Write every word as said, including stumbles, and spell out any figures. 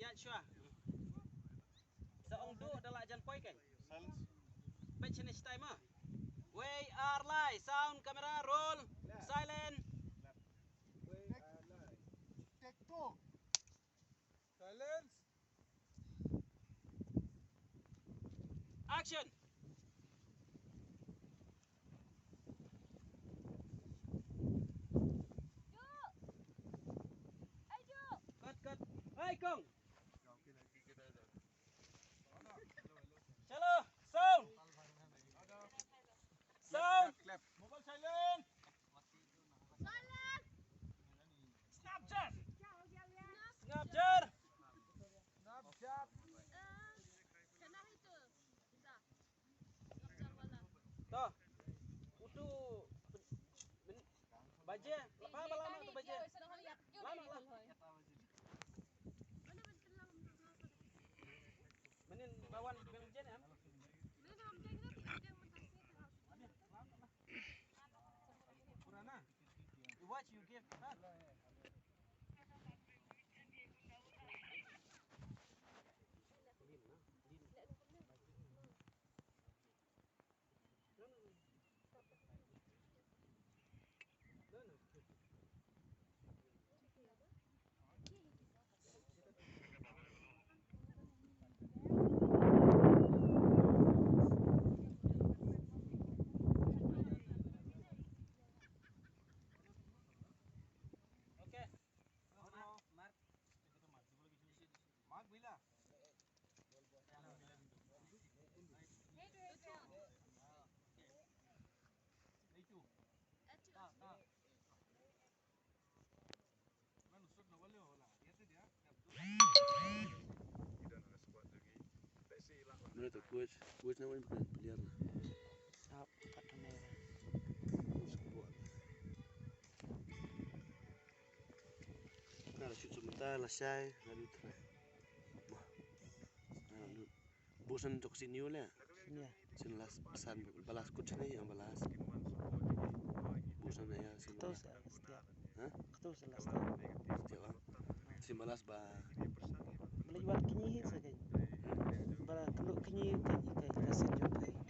Ïa shuwa. Sa ong duh da la jan poi kan. Silence. Peit shane shatai ma. Wei ar lai, sound, camera, roll, silent. Take two. Silence. Action. Cut, cut. Hai kong. Shallow, sound. Sound. Mobile silent. Silent. Snapchat. Snapchat. Snapchat. To. Utu. Baje. Lama, lama tu baje. Lama, lama. Menin bawan beng jen em. Purana. What you give? Ha? Okay. Mark. Mark bila. Mana tu coach? Coach na wani bukan player na. Sap kat kamera. Squad. Ka la shoot sebentar, la shai, la lut. Wah. Ka la lut. Bus san tok sini le. Sini. Sin las san balas kut sini yang balas. Bus san ya sin. Ketus ya, setiap. Ha? Ketus ya, last time. Setiap ah. Sin balas ba. Beli wal kini hit sa kai. Ba kenu kini kai kai kaset jok kai.